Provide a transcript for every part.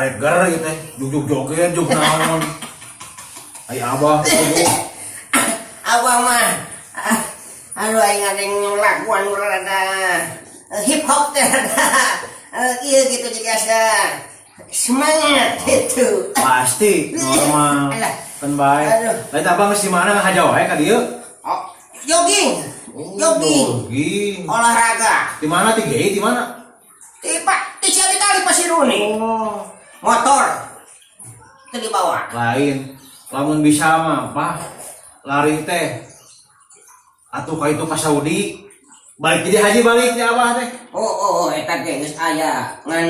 Arek ger ieu teh, jug-jug joget, jug naon. Ai Abah kudu Abah mah ah, aduh, aing ada yang laguan nu rada hip hop teh rada iya gitu, jadi asa semangat gitu. Pasti normal. Alah. Kan bae. Aduh. Lain Abah geus di mana ngahaja wae ka dieu? Oh, jogging, jogging. Jogging. Olahraga. Di mana ti GI di mana? Di Pak, di Ciawi Tali Pasiruni. Oh, motor itu dibawa. Lain. Lamun bisa mah, Pak. Lari teh. Atuh ka itu ka Saudi. Balik jadi haji balik ya Abah teh. Oh, eta ge geus aya ngan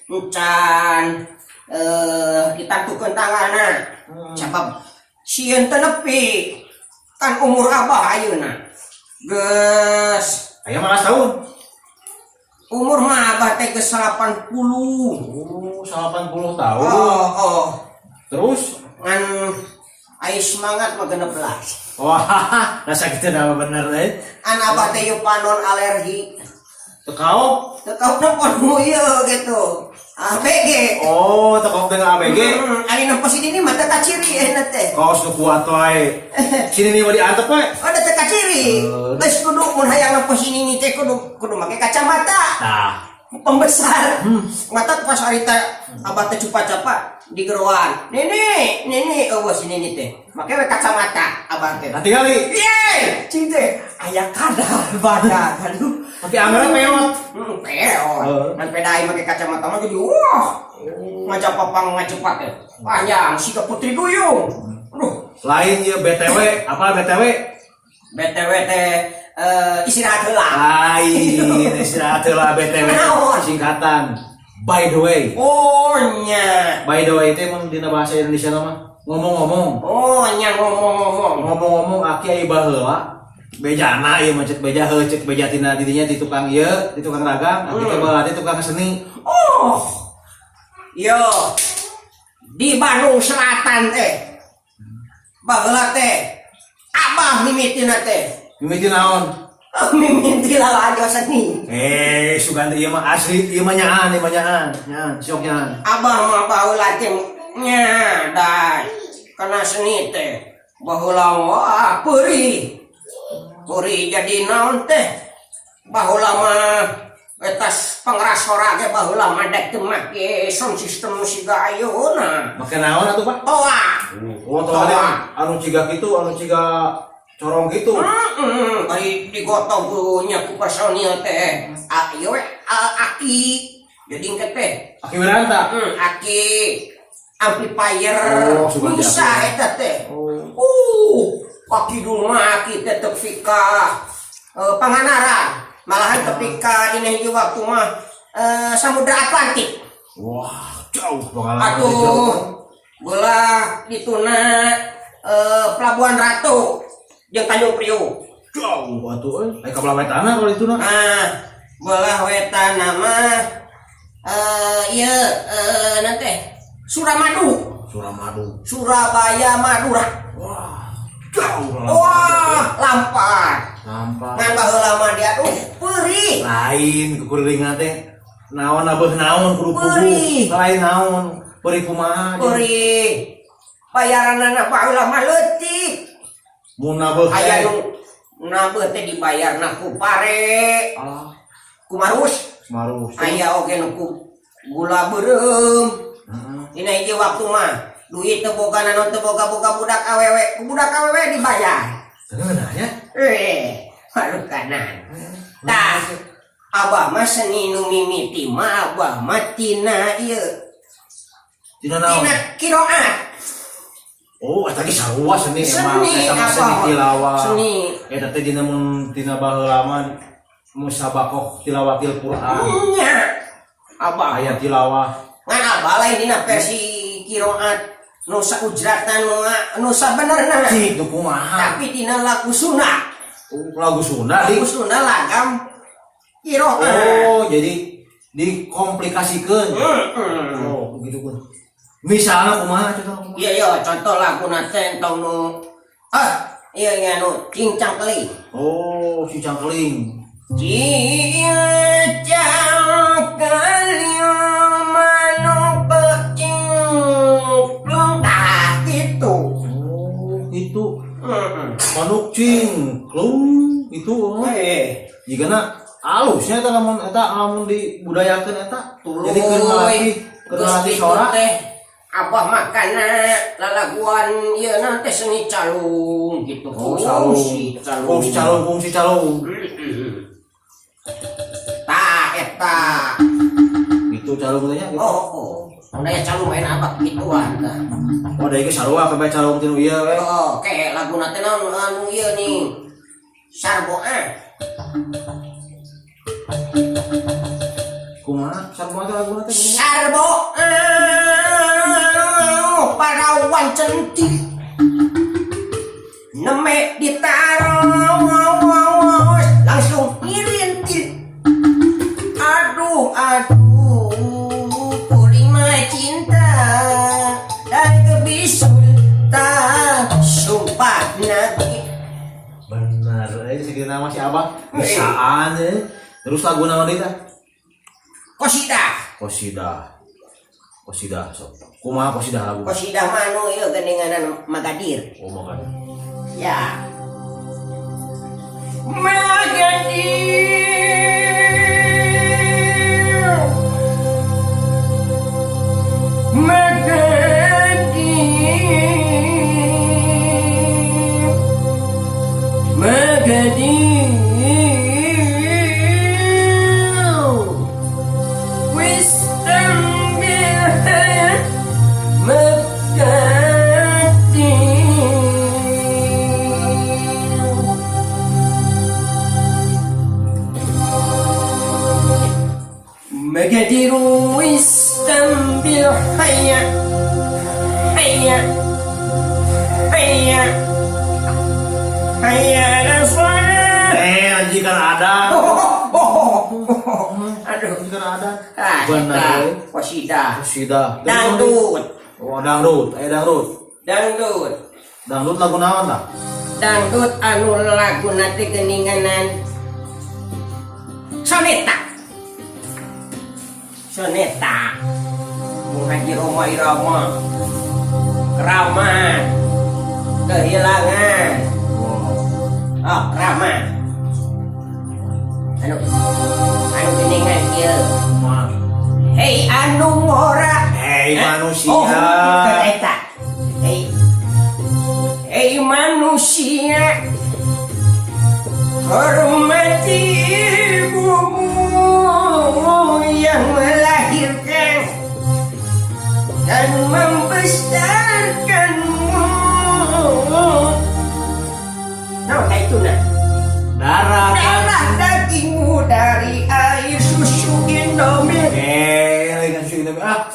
encan ditantukeun tanggalna. Sabab sieun teu nepi. Kan umur Abah ayeuna geus Aya mah tahun. Umur mah Abah teh geus 80. Oh, 80 tahun. Oh. Terus Ngan aya semangat mah 16. Wah, rasa gitu nama bener deh. An Abah teh ieu panon alergi. Teu kaop. Teu kaop nempo ieu gitu. ABG. Oh, teu kaop dengan ABG. Ari nempo si Nini mah teu kaciri euna teh. Kaos nu kuat wae. Sini nih mau diantep wae. Oh, da teu kaciri. Geus kudu mun hayang nempo si Nini teh kudu kudu make kacamata. Tah. Pembesar. Mata pas harita Abah teh cupa-capa di geroan. "Nini, Nini," euweuh si Nini teh. Make we kacamata Abah teh. Nah, tinggali. Yeay, cing teh aya kadal badan. Aduh. Tapi anggaran peot. Peot. Heeh. Ngan pedai make kacamata mah jadi wah. Ngajak papang ngacepat teh. Panjang siga putri duyung. Aduh. Lain ya BTW, apa BTW? BTW teh istirahat heula. Lain istirahat heula BTW. Naon? Singkatan. By the way. Oh nya. By the way itu emang dina bahasa Indonesia mah ngomong-ngomong. Oh nya, ngomong-ngomong. Ngomong-ngomong, aki aya baheula bejana ieu mah, cek beja heuh, cek beja tina didinya di tukang ieu, di tukang dagang, aki teh baheula teh tukang seni. Oh. Yo. Di Bandung Selatan teh. Baheula teh Abah mimitina teh. Mimiti naon? Oh, mimiti lalajo seni. Eh, sugan teh ieu mah asli, ieu mah nyaan, ieu mah nyaan, nyaan, sok nyaan. Abah mah baheula teh nya da kana seni teh. Baheula wah peurih. Peurih jadi naon teh? Baheula mah eta pengeras sora ge baheula mah dek teu make sound system siga ayeuna. Make naon atuh, Pak? Toa. Oh, toa teh anu ciga kitu, anu ciga corong kitu. Heeh, bari digotong ku nya ku personil teh. Ah, ieu we aki. Jadi engke teh. Aki Wiranta. Aki amplifier. Oh, sugan bisa di aki. Eta teh. Oh. Aki dulu mah aki teh tepi ka Pangandaran. Malahan tepi ka dina hiji waktu mah Samudra Atlantik. Wah, jauh pengalaman. Atuh, belah dituna Pelabuhan Ratu jeung Tanjung Priuk. Jauh atuh euy. Aya ka belah wetana kalau itu nah. Nah, belah wetan nama ieu nanti Suramadu. Suramadu. Surabaya Madura. Wah, jauh. Wah, lampar. Lampar. Ngan baheula mah dia aduh peurih. Lain kukurilingan teh naon abeuh naon kudu puguh. Peurih. Lain naon, peurih kumaha? Peurih. Bayaranana baheula mah leutik. Mun nabeuh Aya teh. Nu nabeuh teh dibayarna ku pare, Alah, ku marus. Marus. Aya oge nu ku gula beureum. Heeh. Dina hiji waktu mah duit teu boga naon, teu boga-boga budak awewe, ku budak awewe dibayar. Teu nya. Eh, kanan. Tah, Abah mah seni nu mimiti mah Abah mah tina ieu. Tina naon? Tina kiroat. Oh, eta ge sarua seni emang. Seni, Eta mah Abah seni mah. tilawah. Seni. Eta teh dina mun tina baheula mah musabaqah tilawatil Quran. Nya. Abah. Aya tilawah. Ngan Abah lain dina versi kiroat nu saujratna, nu nu sabenerna. Cik nu kumaha? Tapi dina lagu Sunda. Oh, lagu Sunda di. Lagu Sunda lagam kiroat. Oh, jadi dikomplikasikeun. Heeh. Oh, begitu pun. Misalnya kumaha, contoh kumaha? Iya, contoh lagu teh entong nu ah, iya iya nu Cincang Keling. Oh, si Cangkeling. Cincang keling manuk. Gitu. Heeh. Manuk cing, klung itu. Oh. Eh, Jigana alusnya eta lamun eta lamun dibudayakeun eta. Tuluy. Jadi keur Geus ngalatih kitu sora. teh. Abah makana lalaguan ieu na teh seni calung gitu. Oh, calung. Fungsi calung. Fungsi calung, fungsi calung. Heeh. Tah eta. Gitu calung teh nya gitu. Oh, oh. Aya calung main abah gituan tah. Oh, da ieu sarua kabeh calung tinu ieu we. Oh, kayak lagu teh naon anu ieu nih. Sarbo ah. Kumaha? Sarua teh laguna teh kumaha? Sarbo ah, parawan cantik. Neme ditaros langsung ngirintil. Aduh, aduh, kuring mah cinta dan kebisul tak sumpah nanti. Bener, segitu nama si Abah. Bisaan eh. Terus lagu naon deui tah? Kosidah. Kosidah. Kosidah sok. Kumaha kosidah lagu? Kosidah manu ieu geninganan Magadir. Oh, makan. Ya. Magadir. Magadir. Magadir. Wis ambil Magadir. Magadir واستنبل حيا حيا حيا حيا على الصلاة. Eh, anjing kan ada. Aduh. Anjing kan ada. Ah, Bener. eta kosidah. Kosidah. Dangdut. Oh, dangdut. Eh, dangdut. Dangdut. Dangdut lagu naon tah? Dangdut anu lagu teh geuninganan Soneta. Soneta. Bung Haji Rhoma Irama. Keramat. Kehilangan. Wow. Oh, keramat. Anu anu geuningan ieu. Kumaha? Hei anu ngora. Hei manusia. Oh, eta. Hei. Hei manusia. Hormati ibumu yang melahirkan dan membesarkanmu. Nah, kayak itu nah. Darah. Darah dagingmu dari air susu Indomie. Eh, lain kan susu Indomie. Ah,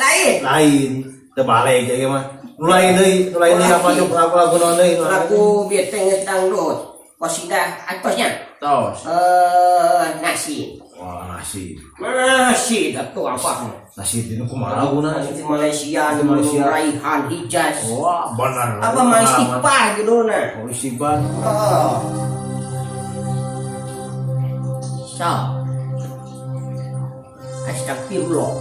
Lain. lain. Terbalik aja mah. Nu lain deui, nu lain deui apa cuk lagu-lagu naon deui? Nu lain Lagu bieu teh dangdut. Kosidah atosnya. Tos. Eh, nasi. Wah, nasi. Nasi atuh apa? Nasi itu kumaha laguna? Nasi di Malaysia, Di Malaysia. Raihan Hijaz. Wah, benar. Apa mah istighfar gitu nah. Oh, istighfar. Oh. So. Astagfirullah.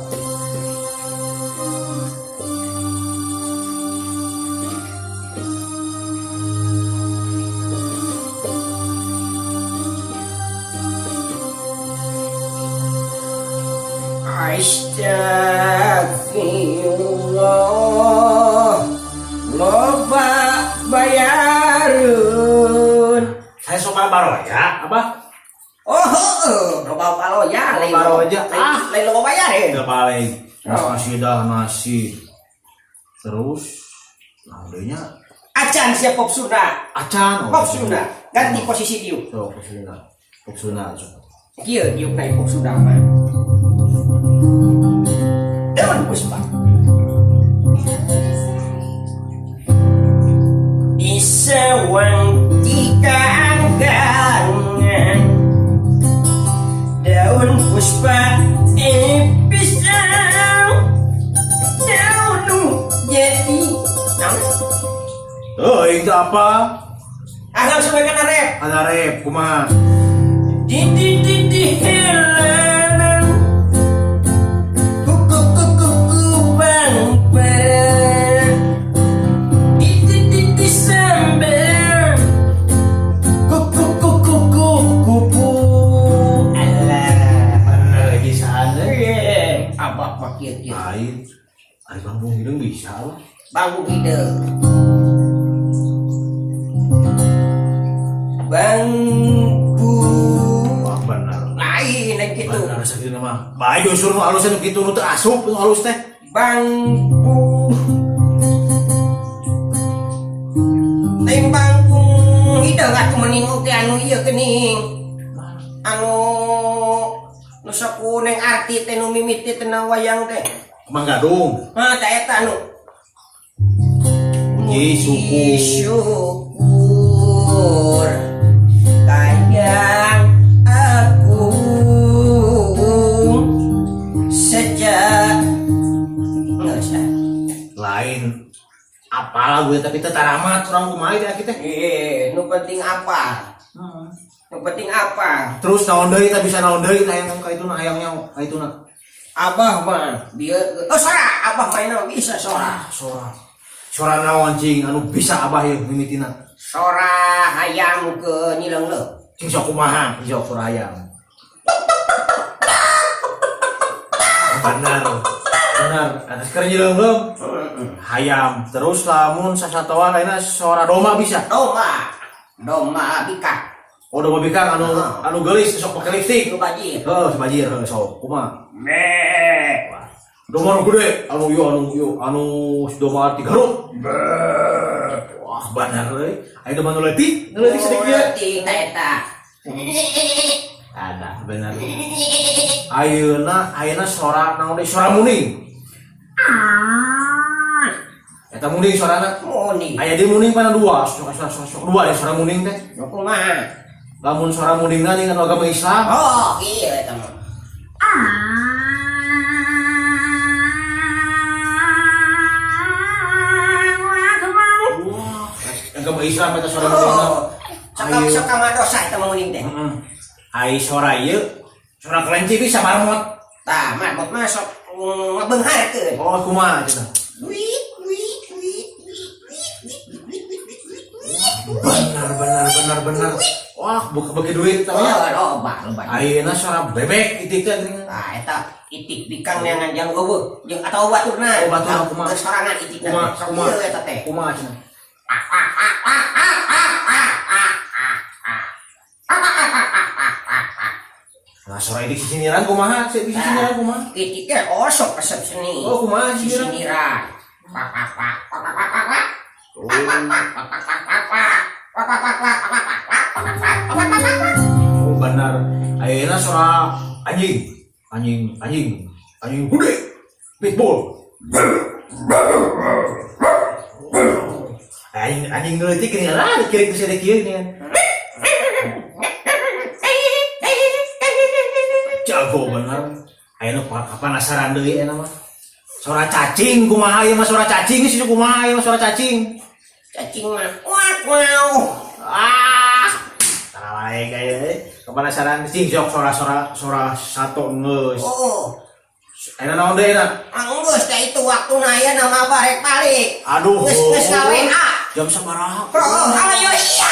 Astagfirullah. Loba bayareun. Saya sopan baroja, apa? Oh, heeh, loba baloja lain Baloja. lain, Ah. lain loba bayareun. Udah paling. Oh. Nasi dah nasi. Terus, nah nya Acan siap pop Sunda. acan. Oh, Pop Sunda. Ganti posisi diuk. So, pop Sunda. Pop Sunda. So. Kieu diuk naik pop Sunda mah. Daun puspa. Di sewang tikanggangan daun puspa pisang daun nu jadi naon? Oh, itu apa? Ah, langsung we kana rep. Ada rep, kumaha? Di di di di helanan kuku kuku ku bang bang di di di di Abah. Bangku hideung. Bangku Wah, benar. Lain yang gitu. Benar sakitu mah. Bae justru nu alus nu kitu, nu teu asup nu alus teh. Bangku lain bangkung hideung atuh, mending oge anu ieu geuning, anu nu sok ku Neng Arti teh, nu mimiti teh na wayang teh. Mang Gadung. Hah, tah eta anu Puji syukur. Syukur kayang aku sejak nggak usah. Lain apa lagu tapi teu taramat urang, kumaha teh aki teh. Eh, nu penting apa? Nu penting apa? Terus naon deui teh, bisa naon deui teh hayang ka ituna, hayang nyaho ka ituna? Abah mah dia, oh, sora abah mainnya bisa sora. Sora. Sora naon cing anu bisa Abah ieu mimitina? Sora hayam ke nyileung. Cing sok kumaha? Cing sok sora hayam. Benar. Benar. Atas keur nyileung hayam. Terus lamun sasatoan ayeuna sora domba bisa? Domba, domba bikang. Oh, domba bikang anu anu geulis sok pake lipstik. Nu bajir. Heuh, sebajir heuh, sok kumaha? Meh. Domba anu gede, anu ieu anu domba ti Garut. Wah, benar euy. Aya domba nu leutik sedikit ieu. Leutik tah eta. Ada, benar. Ayeuna ayeuna sora naon deui? Sora muning. Eta muning sorana. Muni. Aya deui muning pana dua, sok sok sok sok dua ya sora muning teh. Nu kumaha? Lamun sora muningna ning anu agama Islam. Oh, iya eta mah. Wah, agama Islam eta sora muningna. Oh, sok Ayeuna. sok ka dosa eta mah muning teh. Heeh. Ai sora ieu, sora kelenci bisa, marmot. Tah, marmot mah sok ngebeungharkeun. Oh, kumaha cenah? Wit wit wit wit wit wit wit wit wit wit wit. Benar benar benar benar. Wah, buka bagi duit Oh, tanya. loba loba. Ayeuna sora bebek itik teh geuningan. Tah, eta itik bikang neangan jang eueuh jeung atawa baturna. Oh, baturna kumaha? Geus sorangan itikna. Kumaha Sok kumaha? ieu eta teh. Kumaha cenah? Nah, sora itik sisiniran kumaha? Si sisiniran kumaha? Itik teh osok resep seni. Oh, kumaha sisiniran? Sisiniran. Pak pak pak pak pak pak pak pak. Oh. Pak pak pak pak pak pak pak pak pak pak pak pak pak pak pak pak pak pak. Oh, benar. Ayeuna sora anjing. Anjing, anjing, anjing gede. Pitbull. Anjing anjing leutik geuning lah, kirik teh kieu geuningan. Jago bener. Ayeuna penasaran deui eta mah. Suara cacing kumaha ieu mah, suara cacing sih kumaha ieu mah suara cacing? Cacing mah wak wow. Ah. Tara wae gaya euy. Kepenasaran cing sok sora-sora sora sato geus. Oh, Ayeuna naon deui na? Geus teh itu waktu aya nama barek balik. Aduh. Geus geus ka WA. Jam sabaraha? Oh, ayo iya.